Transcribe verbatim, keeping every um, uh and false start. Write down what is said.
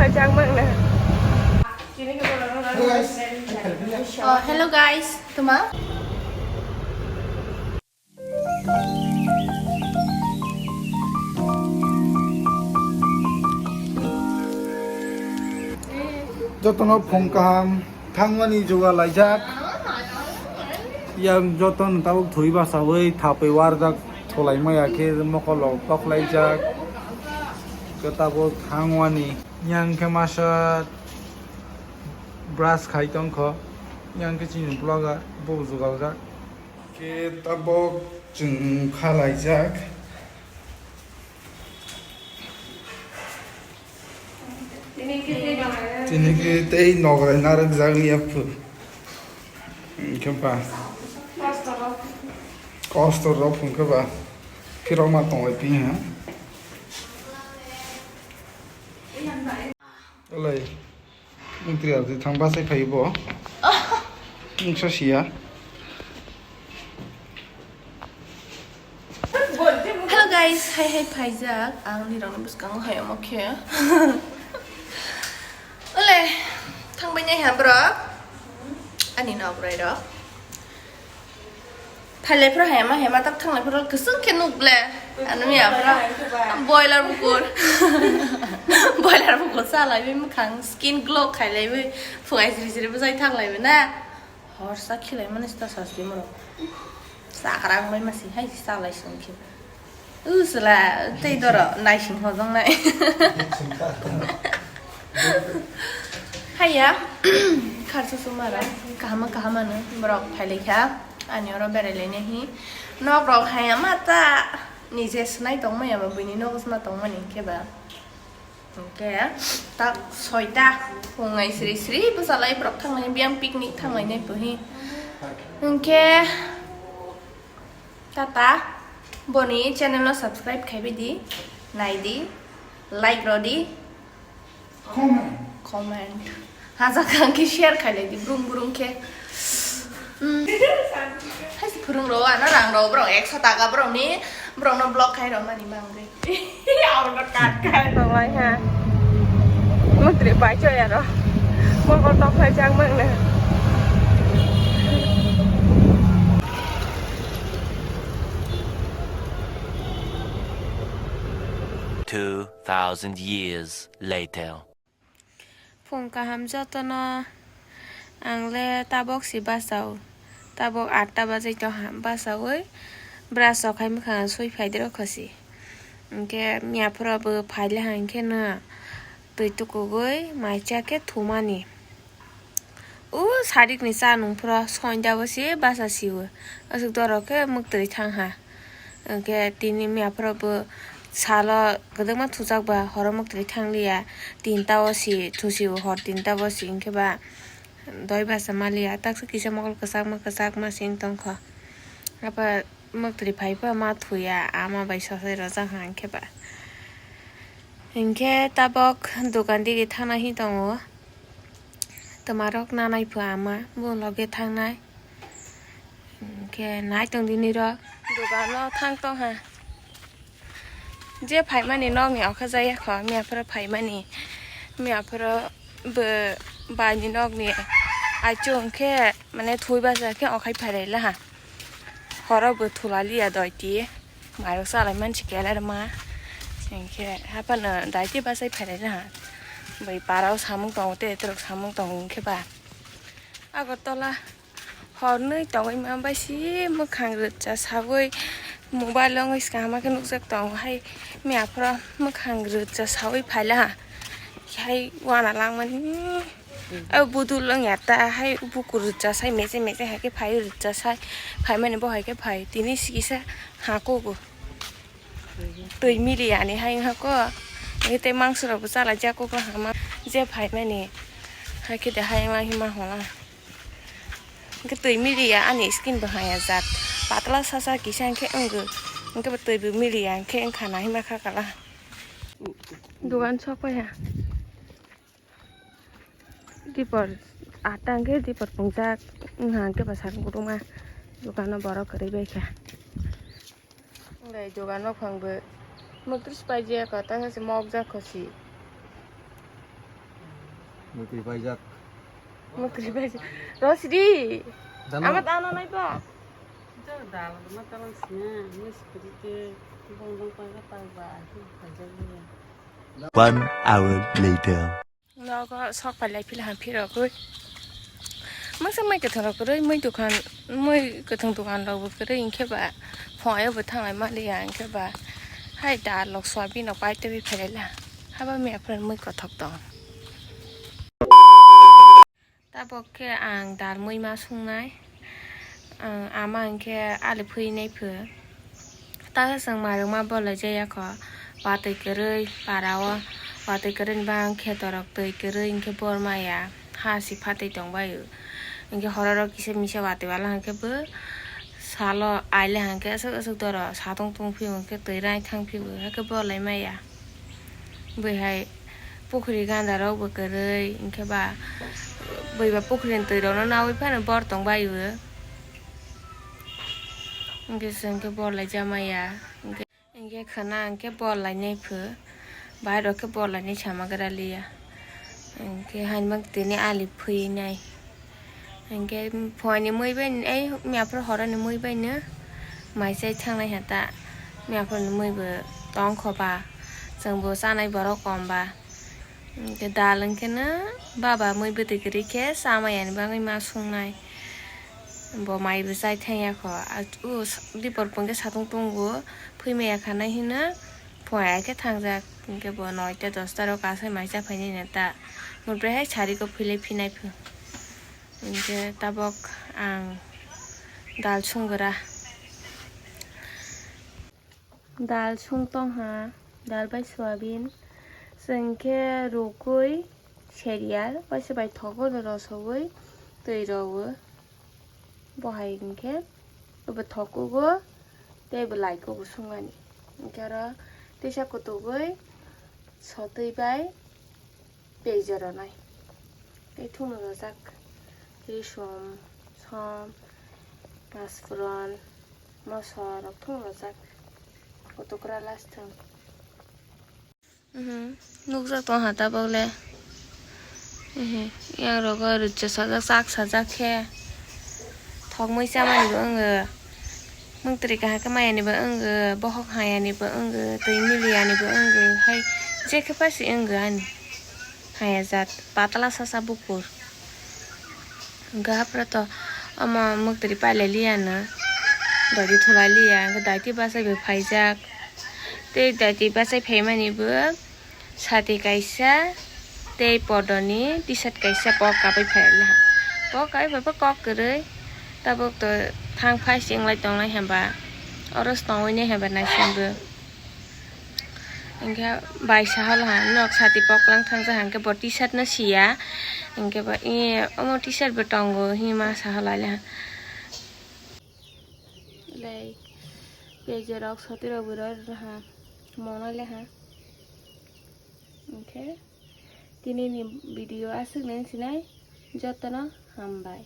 Oh, hello guys, tuma. Jotono phung kaham thangmani jugal laijak. Yang jotono tabuk thwi basawi thapwi warjak, thulai maya khe mokolo toklaijak. Khe tabuk thangmani. Yang khe masa brush khai tongkho. Yang khe chini vlogger bo jugaljak. Khe tabuk chwng khalaijak. Tini khe tei nograi narwkjak liya phu. Hwnkhe ba kosto rok hwnkhe ba phirok ma tongwi phi ha. Olai. Mantri arti thang basai phai bo. Wngsa siya. Hello guys, hai hai phaijak. Ang nirokni bwskango hai omo khe. Ole, thangbai nai ha borok. Ani nokrai rok. Phailai phuru hayama hayama tak thanglai phuru kwchwng khe nuk le. Ano miya phuru boiler bukur. Boiler bukur chalaiwi mwkhang skin glow khailaiwi phungai siri siri bwsai thanglaiwi na. Horsa khilaimani sita sasti moro. Chakrang bai masi hai chalai song khe. Usla tei doro naising hojong nai. Haya, kharsa sumara kahama kahama no borok phailaikha ani oro berai lainai hi nok rok haya mata nije swnai tongmaya ba buini nogo swnai tongmani khe ba. Hwnkhe tak soita phungai sri sri bwchalai borok thanglai biyang picnic thanglainai bo hi. Hwnkhe tata boni channel no subscribe khaibai di, nai di, like rw di. Comment. Comment. Hajakha hwnkhe share khailai di, brung brung khe. Hmm. Hai se phwrwng rw, ano rang rw, borok ekso taka borokni, borokno block khai rw mani mangwi. Abono kat khai. Tonglai ha. Mantri pai choi aro. Mokol tok khai chang mang na. Two thousand years later. Phung kaham jotono, ang le tabok si bachao, tabok atta bajai tong ha, bachaui brush rok khai mwkhang sui phai di rokho si. Hwnkhe miya phuru bo phai le hwnkhe no twi tukugui mai cha khe thumani. O sarik ni cha nung phuru soinda bo si bacha si o, aswk doro khe mwktwi thang ha. Hwnkhe tini miya phuru bo salo kwdwkma thujak ba horo mwktwi thang liya, tinta o si thusi o hor tinta bo si hwnkhe ba doi bacha ma liya, taksa kisa mokol kwchakma kwchakma se wng tong kho. Apa mwktwi phai pha ma thuya ama bai sosai rojak ha hwnkhe ba. Hwnkhe tabok dokan digi thangna hi tongo. Twmarok nanai phu ama, bo loge thangnai. Hwnkhe nai tong di nirok. Dogano thang tong ha. Je phaimani nokni okha jaya kho, miya phuru phaimani. Miya phuru bo baini nokni aichuk hwnkhe mane thwi basa khe okhai phairai laha. Horo bo thula liya doi ti. Mairok chalai mansi kele rwma. Hwnkhe haphano daiti bachai phairai na ha. Bai parao samung tongo, tei eterok samung tongo hwnkhe ba. Agartala hornwi tongwi ma bai si mwkhang rwcha sawi mobile wngwi swkang hama khe nukjak tongo hai. Miya phuru mwkhang rwcha sawi phaila ha. Hai wana langmani. Abo budul wngya ta hai bukur rwcha sai meche meche hai khe phai rwcha sai phaimani bo hai khe phai tini sikisa ha kugo. Twi mili ani hai wngkha ko. Tei mangso rok bo chalai jak kok hama je phaimani. Hai khe de hai wngla hima hola. Hwnkhe twi mili ya ani skin bo haya jat. Patla sasa kisa hwnkhe wngo. Hwnkhe bo twi bo mili ya hwnkhe wngkha na hima kha kala. Dogan sok pai ha. Dipor atta hwnkhe dipor pungjak wngha hwnkhe bwsakhe kutung ma dogano borok kwrwi bai kha. Bai dogano phang bo mwktwi se paijak kho, tamo se mokjak kho si. Mukri paijak. Mukri paijak. Rosidi. Dano. Ama dano nai ba. Jor dal ma talang sina, mis kri ke, bong bong paijak tau ba, paijak ni. One hour later. Nogo sok pailai phila ham phirogwi. Mangsa mai kwthang rok kwrwi, mui dokan, mui kwthang dokan rok bo kwrwi, hinkhe ba phungo bo thanglai maliya, hinkhe ba hai dal rok soyabin rok pai twi phailaila. Haba miya phran mui kothok tong. Tabok khe ang dal mui ma sungnai. Ang ama hinkhe ali phuinai pho. Ta chwng mairungma bolai jaya kho. Watwi kwrwi para o. Watwi kwrwi ni bagwi kheto rok twi kwrwi hinkhe bor maya. Ha si phatwi tong bai o. Hinkhe horo rok kisa misa watwi wala hinkhe bo salo aile hinkhe aswk aswk doro satung tung phio hinkhe twi rai thang phio hinkhe bolai maya. Bwihai pukhri ganda rok bo kwrwi, hinkhe ba bwiba pukhri ni twi rok no nawi phano bor tong bai o. Hinkhe chwng khe bor lai jamaya. Hinkhe, hinkhe khwna hinkhe bor lai nai pho. Bahai rok khe bor lai nai sama gra liya. Hinkhe hainbang tini ali phui nai. Hinkhe phuaini mui bai ei miyaphuru horoni mui bai no mai chai thangnai ha ta. Miyaphuruni mui bo tong kho ba, chwng bo chanai borok kom ba. Hinkhe dal hinkhe no baba mui bwtwi kwrwi khe chamaya ni bagwi ma sungnai. Bo mai bo chai thangya kho. A, u, dipor bo hinkhe satung tongo, phui maya kha nai hino phuya khe thangjak. Hinkhe bo noita dosta rok asai mai cha phainai na ta. Mui bre hai sari ko philai phinai pho. Hinkhe tabok ang dal sung gra. Dal sung tong ha, dal bai soyabin. Chwng khe rukui serial, waisa bai thogo no rosogwi twi rogo. Bo hai hinkhe bo thokugo tei bo laikugo sungani. Hinkhe oro tisa kutugwi sotwi bai pejor ronai. Tei thumui rojak risum, som, pasforon, moso rok thumui rojak. Koto kwra last thung. Mhm. Nukjak tong ha tabok le. Ehe. Yang rogo rwchasajak, chak sajak khe. Thokmui chamani bo wngo. Mungtwrwi kaham khe mayani bo wngo, bohok hayani bo wngo, twi miliyani bo wngo, hai jekhe pasi wngo ani. Haya jat patla sasa bukur. Hwnkhe haphre to omo muktrwi pailai liyano, daiti thulai liya, hwnkhe daiti bachai bo phaijak. Tei daiti bachai phaimani bo sati kaisa tei podoni t-shirt kaisa kok kabai phai laha. Kok kabai phai kok kwrwi tabuk to thang phai se wnglai tongnai hwnba oro se tongwi nai hwnba naisingbo. Hwnkhe bai saha laha nok sati poklang thangsa hwnkhe bo t-shirt no siya hwnkhe bo omo t-shirt bo tongo hinma saha laha. Lei pejorok sotirok bo rw rwha mono leha. Hwnkhe tinini video aswk nang sinai jotono hambai.